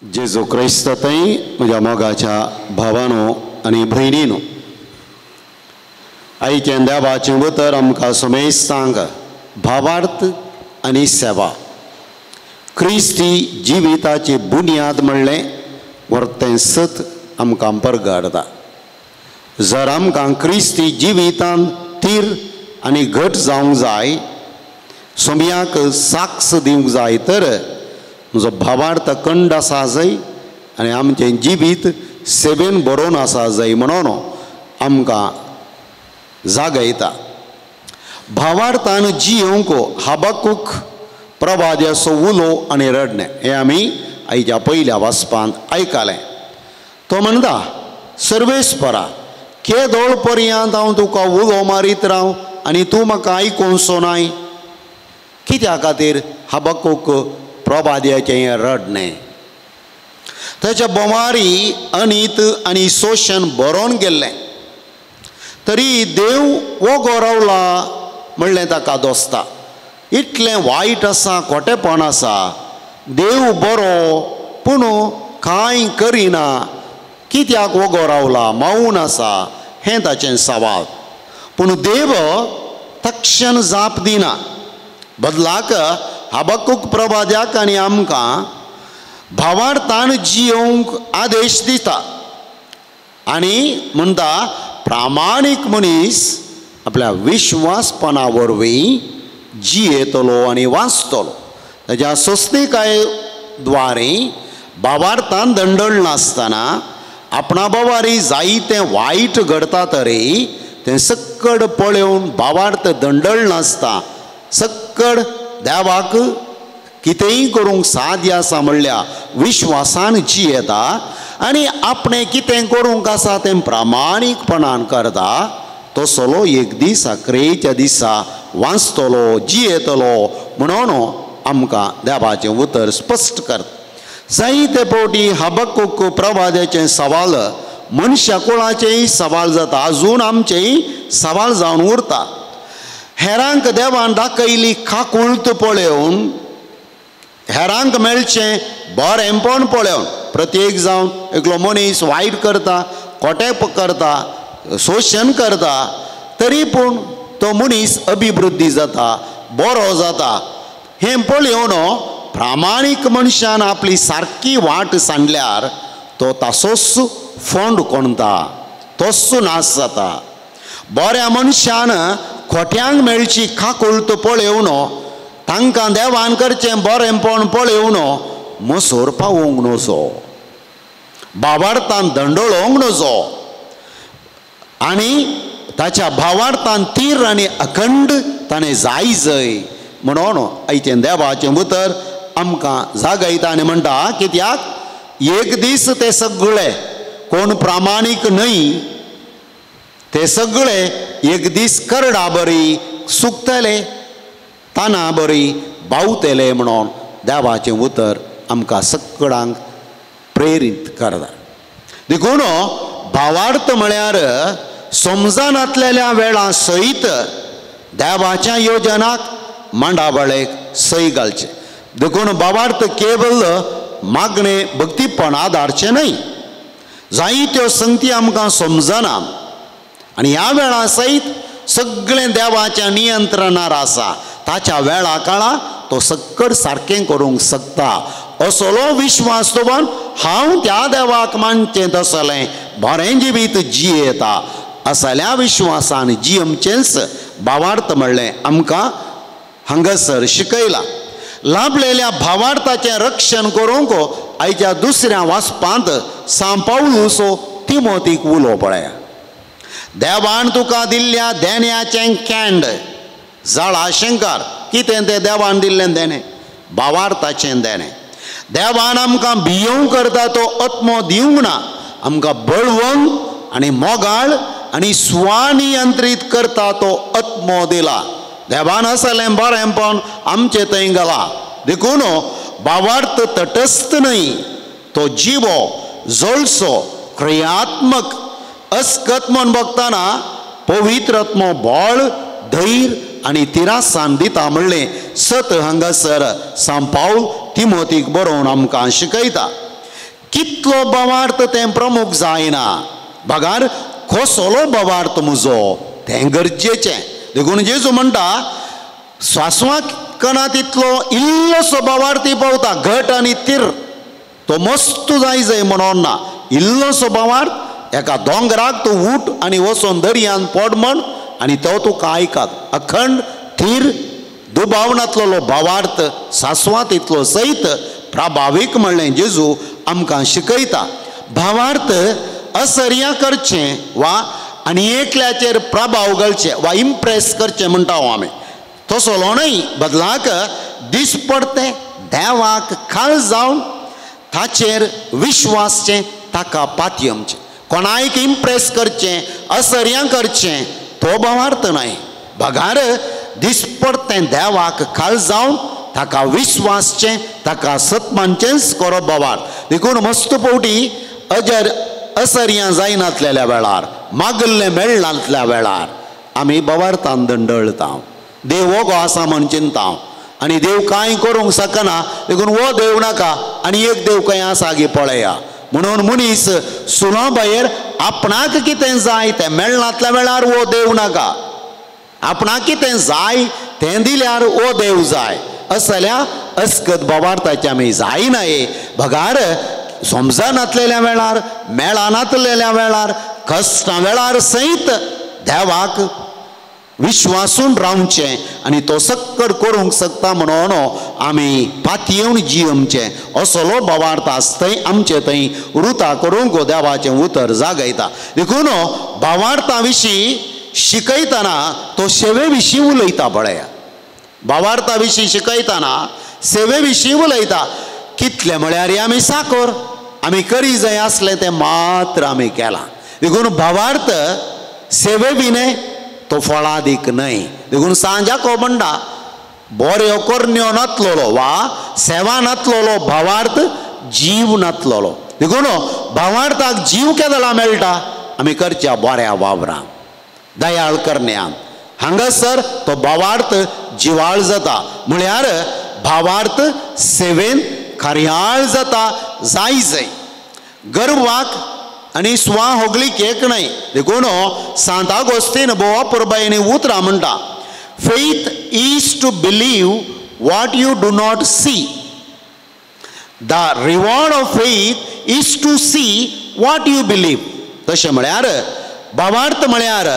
जेजू क्रिस्त थंय म्हज्या मोगाच्या भावानो आनी भयणीनो, आयचें देवाचें उतर आमकां समेस्तांक भावार्थ आनी सेवा क्रिस्ती जिविताची बुन्याद म्हणलें वर्तें सत आमकां परगडता. जर आमकां क्रिस्ती जिवितान थीर आनी घट जावंक जाय, सोम्याक साक्ष दिवंक जाय, तर म्हजो भावार्थ अखंड आसा जाय आनी आमचें जिवीत सेवेन बरोवन आसा जाय म्हणून आमकां जागयता. भावार्थान जियोवंक हबकूक प्रवाद्याचो उलो आनी रडणें हें आमी आयच्या पयल्या वाचपांत आयकलें. तो म्हणटा, सर्वेस्परा, केदोळ पर्यंत हांव तुका उलो मारीत राव आनी तूं म्हाका आयकूंक नाय? कित्या खातीर हबकूक प्रवाद्याचें हें रडणें? ताच्या बोमारी अनीत आनी शोशण बरोवन गेल्लें तरी देव वोगो रावला म्हणलें ताका दोस्ता. इतलें वायट आसा, खोटेपण आसा, देव बरो पूण कांय करिना, कित्याक वोगो रावला, मौन आसा, हें ताचें सवाल. पूण देव तक्षण जाप दिना. बदलाक हबकूक प्रवाद्याक आनी आमकां भावार्थान जियोवंक आदेश दिता आनी म्हणटा, प्रामाणीक मनीस आपल्या विश्वासपणा वरवीं जियेतलो आनी वाचतलो. ताच्या सोंसणीकाये द्वारे भावार्थान दंडळ नासतना आपणा बोवारी जायतें वायट घडता तरी तें सक्कड पळोवन भावार्थ दंडळ नासता सक्कड देवाक कितेंय करूंक साध्य आसा म्हणल्या विश्वासान जियेता आनी आपणें कितें करूंक आसा तें प्रामाणीकपणान करता. तसलो एक दीस अक्रेच्या दिसा वाचतलो, जियेतलो म्हणून आमकां देवाचें उतर स्पश्ट करता. जायते फावटी हबकूक प्रवाद्याचें सवाल मनशा कुळाचेंय सवाल जाता, आजून आमचेंय सवाल जावन उरता. हेरांक देवान दाखयली काकुळट पळोवन, हेरांक मेळचें बरेंपण पळोवन, प्रत्येक जावन एकलो मनीस वायट करता, खोटें करता, शोशण करता, तरी पूण तो मनीस अभिवृद्धी जाता, बरो जाता, हें पळोवन प्रामाणीक मनशान आपली सारकी वाट सांडल्यार तो तासोच फोंड कोणता, तोच नाश जाता. बऱ्या मनशान खोट्यांक मेळची काकुळट पळोवन, तांकां देवान करचें बरेंपण पळोवन मसोर पावोवंक नजो, भावार्थान दंडळोवंक नजो आनी ताच्या भावार्थान तीर आनी अखंड ताणें जाय जय म्हणून आयचें देवाचें उतर आमकां जागयता आनी म्हणटा, कित्याक एक दीस ते सगळे कोण प्रामाणीक न्हय ते सगळे एक दीस करडा बरी सुकतले, ताना बरी बावतले म्हणून देवाचें उतर आमकां सगळ्यांक प्रेरीत करता. देखून भावार्थ म्हळ्यार समजनातलेल्या वेळा सयत देवाच्या योजनाक मांडावळेक सय घालचें. देखून भावार्थ केवल मागणें भक्तीपण आदारचें न्हय, जायत्यो संगती आमकां समजना आनी ह्या वेळा सयत सगळें देवाच्या नियंत्रणार आसा, ताच्या वेळा काळा तो सक्कड सारकें करूंक शकता असलो विश्वास दवरून हांव त्या देवाक मानचें तसलें बरें जिवीत जियेता असल्या विश्वासान जियमचेंच भावार्थ म्हणलें आमकां हांगासर शिकयलां. लाभलेल्या भावार्थाचें रक्षण करूंक आयच्या दुसऱ्या वाचपांत सांव पावलूसो तिमोतीक उलो पळया, देवान तुका दिल्ल्या देण्याचें कँड जाळा शंकर. कितें तें देवान दिल्लें देणें? भावार्थाचें देणें. देवान आमकां भियोवंक करता तो आत्मो दिवंक ना, आमकां बळवंत आनी मोगाळ आनी स्वनियंत्रीत करता तो आत्मो दिला. देवान असलें बरेंपण आमचें थंय घाला. देखून भावार्थ तटस्थ न्हय, तो जिवो, जळसो, क्रियात्मक अस्कत म्हूण बघतना पवित्र आत्मो बळ, धैर्य आनी तिरासान दिता म्हणलें सत हांगासर सांव पावल तिमोतीक बरोवन आमकां शिकयता. कितलो भावार्थ तें प्रमुख जायना, बगार कसलो भावार्थ म्हजो तें गरजेचें. देखून जेजू म्हणटा स्वासवाक कणा तितलो इल्लोसो भावार्थी पावता, घट आनी तीर तो मस्त जाय जाय म्हणून ना. इल्लोसो भावार्थ एका दोंगराक तूं उठ आनी वचोन दर्यान पड म्हण आनी तो तुका आयकात. अखंड थीर दुबाव नातलेलो भावार्थ सासवां तितलो सयत प्रभावीक म्हणलें जेजू आमकां शिकयता. भावार्थ असर्या करचें वा आनी एकल्याचेर प्रभाव घालचें वा इम्प्रेस करचें म्हणटा आमी, तसो न्हय. बदलाक दिसपडतें देवाक खाल जावन ताचेर विश्वासचें, ताका पातयेवचें, कोणायक इम्प्रेस करचें असर्या करचें तो भावार्थ न्हय. बगार दिसपडतें देवाक खाल जावन ताका विश्वासचें, ताका सतमानचेंच करप भावार्थ. देखून मस्त फावटी अजर असर्यां जायनातलेल्या वेळार, मागल्लें मेळनातल्या वेळार आमी भावार्थान दंडळता. देव वोगो आसा म्हण चिंता आनी देव कांय करूंक शकना, देखून हो देव नाका आनी एक देव खंय आसा गी पळया म्हणून मनीस सुना भायर आपणाक कितें जाय तें मेळनातल्या वेळार हो देव नाका, आपणाक कितें जाय तें दिल्यार हो देव जाय, असल्या अस्कत भावार्थाचे आमी जायना. बगार समजनातलेल्या वेळार, मेळनातलेल्या वेळार, कश्टां वेळार सयत देवाक विश्वासून रावचें आनी तो सक्कड करूंक शकता म्हणून आमी पातयेवन जियेवचें, असलो भावार्थ आसतय आमचे थंय रुता करूंक देवाचें उतर जागयता. देखून भावार्था विशीं शिकयतना तो सेवे विशीं उलयता. पळया, भावार्था विशीं शिकयतना सेवे विशीं उलयता. कितले म्हळ्यार आमी साकोर आमी करी जाय आसलें तें मात्र आमी केलां. देखून भावार्थ सेवे विणे तो फळादीक न्हय. देखून सांजाको म्हणटा बऱ्यो करण्यो नातलोलो वा सेवा नातलोलो भावार्थ जीव नातलोलो. देखून भावार्थाक जीव केदळा मेळटा? आमी करच्या बऱ्या वावरान, दयाळ करण्यान. हांगासर तो भावार्थ जिवाळ जाता, म्हळ्यार भावार्थ सेवेन खर्याळ जाता जाय जाय. गर्वाक आनी स्वा होगलीक एक न्हय. देखून सांत आगोस्तीन भोव पुरबायेनी उतरां म्हणटा, faith is to believe what you do not see, the reward of faith is to see what you believe. तशें म्हळ्यार भावार्थ म्हळ्यार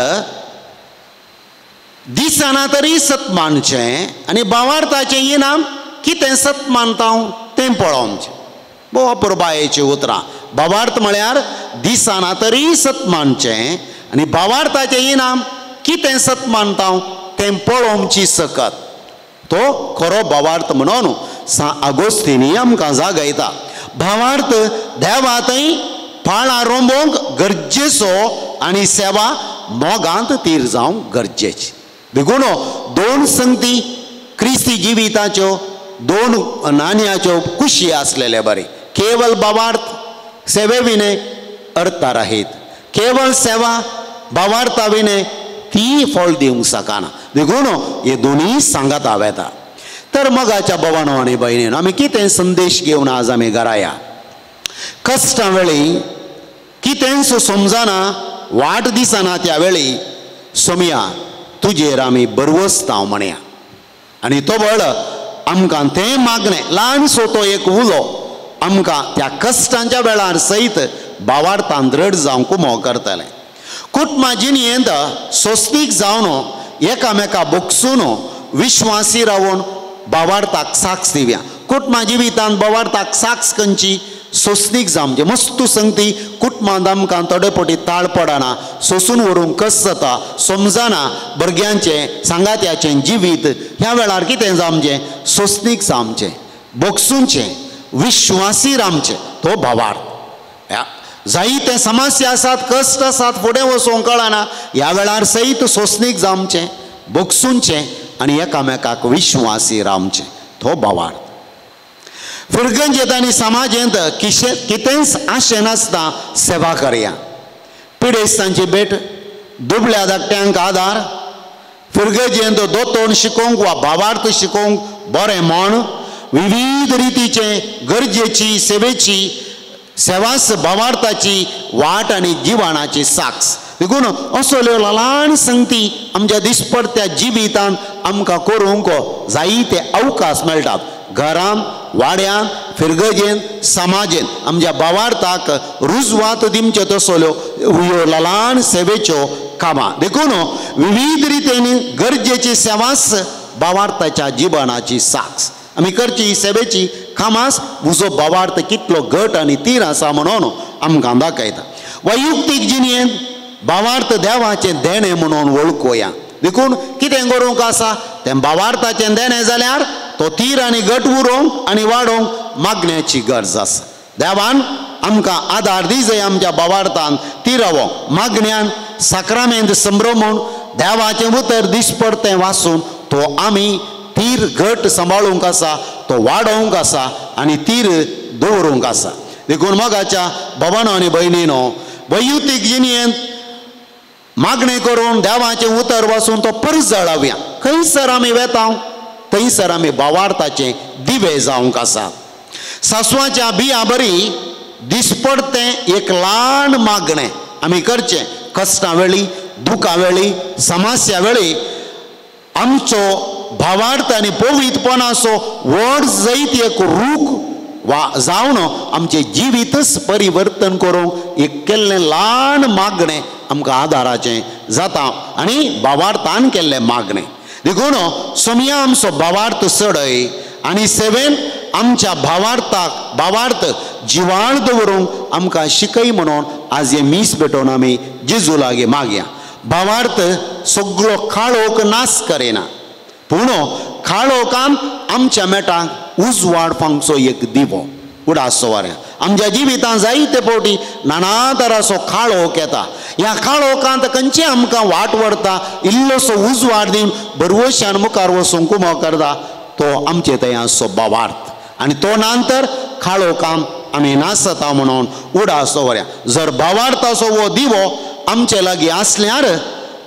दिसना तरी सत मानचें आनी भावार्थाचें इनाम कितें सत मानता तें पळोवचें. भोव अपुरबायेचीं उतरां. भावार्थ म्हळ्यार दिसना तरी सत मानचें आनी भावार्थाचें इनाम कितें सत मानता तें पळोवची सकत, तो खरो भावार्थ म्हणून सा आगोस्तीनी आमकां जागयता. भावार्थ देवा थंय पाळां रोंबोवंक गरजेचो आनी सेवा मोगांत तीर जावंक गरजेची. देखून दोन संगती क्रिस्ती जिविताच्यो दोन नाण्याच्यो कुशी आसलेले बरे. केवल भावार्थ सेवे विणे अर्थारहीत, केवल सेवा भावार्था विणे ती फळ दिवंक शकना. देखून हे दोनूय सांगात वेता. तर मगाच्या भवानो आनी भयणीन आमी कितें संदेश घेवन आज आमी घरा या. कश्टां वेळी कितेंच समजना, वाट दिसना, त्या वेळी सोमया तुजेर आमी बरवसता म्हणया. आनी तो बळ आमकां तें मागणें ल्हानसो तो एक उलो आमकां त्या कश्टांच्या वेळार सयत भावार्थान दृढ जावंक कुमो करतलें. कुटुंबा जिणेंत सोंसणीक जावन एकामेका बोगसून विश्वासी रावन भावार्थाक साक्ष दिवया. कुटुंबा जिवितांत भावार्थाक साक्ष खंयची? सोंसणीक जावचें. मस्तू संगती कुटुंबांत आमकां थोडे फावटी ताळ पडना, सोंसून व्हरूंक कस जाता, समजना भुरग्यांचें सांगात्याचें जिवीत. ह्या वेळार कितें जावचें? सोंसणीक जावचें, बोगसूचें, विश्वासी रावचें, तो भावार्थ. जायते समस्या आसात, कश्ट आसात, फुडें वचूंक कळना, ह्या वेळार सयत सोंसणीक जावचें, बोगसूचें आनी एकामेकाक विश्वासी रावचें, तो भावार्थ. फिरगंजेत आनी समाजेंत कितेंच आशें नासता सेवा करया. पिडेस्तांची भेट, दुबळ्या धाकट्यांक आदार, फिरगजेंत दोतोन शिकोवंक वा भावार्थ शिकोवंक बरें म्हण, विविध रितीचे गरजेची सेवेची सेवास भावार्थाची वाट आनी जिवनाची साक्ष. देखून असल्यो ल्हान संगती आमच्या दिसपडत्या जिवितांत आमकां करूंक जायते अवकाश मेळटात. घरान, वाड्यान, फिरगजेन, समाजेन आमच्या भावार्थाक रुजवात दिवच्यो तसल्यो ह्यो ल्हान सेवेच्यो कामां. देखून विविध रितीन गरजेची सेवास भावार्थाच्या जिवनाची साक्ष. आमी करची सेवेची कामास उजो भावार्थ कितलो घट आनी तीर आसा म्हणून आमकां दाखयता. वैयक्तीक जिणेंत भावार्थ देवाचें देणें म्हणून वळखुया. देखून कितें करूंक आसा तें भावार्थाचें देणें जाल्यार तो तीर आनी घट उरोवंक आनी वाडोवंक मागण्याची गरज आसा. देवान आमकां आदार दी जंय आमच्या भावार्थान तिरावोंक मागण्यान साक्रामेंत संभ्रमून देवाचें उतर दिसपडतें वाचून तो आमी तीर घट सांबाळूंक आसा, तो वाडोवंक आसा आनी तीर दवरूंक आसा. देखून मोगाच्या भावानो आनी भयणीनो, वैयक्तीक जिणेंत मागणें करून देवाचें उतर वाचून तो परजळावया. खंयसर आमी वेता थंयसर आमी भावार्थाचे दिवे जावंक आसा. सासवाच्या बियां बरी दिसपडतें एक ल्हान मागणें आमी करचें. कश्टां वेळी, दुखां वेळी, समस्या वेळी आमचो भावार्थ आनी पवित्रपणाचो व्हड जैत एक रूख वा जावन आमचें जिवीतच परिवर्तन करूंक एक केल्लें ल्हान मागणें आमकां आदाराचें जाता आनी भावार्थान केल्लें मागणें. देखून सोमया आमचो भावार्थ चडय आनी सेवेन आमच्या भावार्थाक भावार्थ जिवाळ दवरूंक आमकां शिकय म्हणून आज हें मीस भेटोवन आमी जेजू लागीं मागया. भावार्थ सगळो काळोख नाश करिना, पूण काळोखान आमच्या मेटाक उजवाड फांगचो एक दिवो उडासो वाऱ्या. आमच्या जिवितांत जायते फावटी नाना तराचो काळोख येता. ह्या काळोखांत खंयचे आमकां वाट व्हरता, इल्लोसो उजवाड दिवन बरवशान मुखार वचूंक कुमो करता तो आमचे थंय आसचो भावार्थ आनी तो नंतर काळोखान आमी नासता म्हणून उडासो वाऱ्या. जर भावार्थाचो हो दिवो आमचे लागीं आसल्यार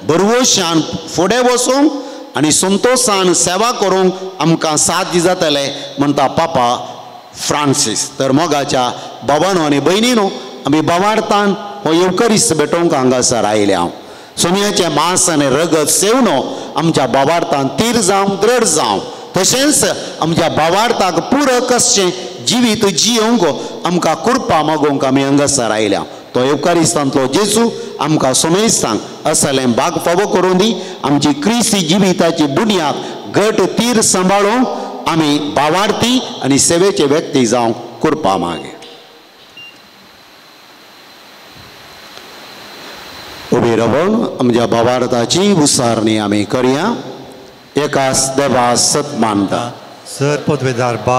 बरवशान फुडें वचूंक आनी संतोशान सेवा करूंक आमकां साध्य जातलें म्हणटा पापा फ्रांसीस. तर मोगाच्या भावानो आनी भयणीनो, आमी भावार्थान हो येवकरीस भेटोवंक हांगासर आयल्या. हांव सोमयाचें मांस आनी रगत सेवनो आमच्या भावार्थान तीर जावंक दृढ जावं, तशेंच आमच्या भावार्थाक पुरक अशें जिवीत जियोवंक आमकां कृपा मागोवंक आमी हांगासर आयल्या. तो येवकारिस्तांतलो जेजू आमकां सोमेस्तांक असलें भाग फावो करून दी. आमची क्रिस्ती जिविताची बुन्याद घट तीर सांबाळूंक आमी भावार्थी आनी सेवेचे व्यक्ती जावंक कृपा मागे. उबी रावन आमच्या भावार्थाची उसारणी आमी करया. एकास देवा सत मानता सर पदवेदार बा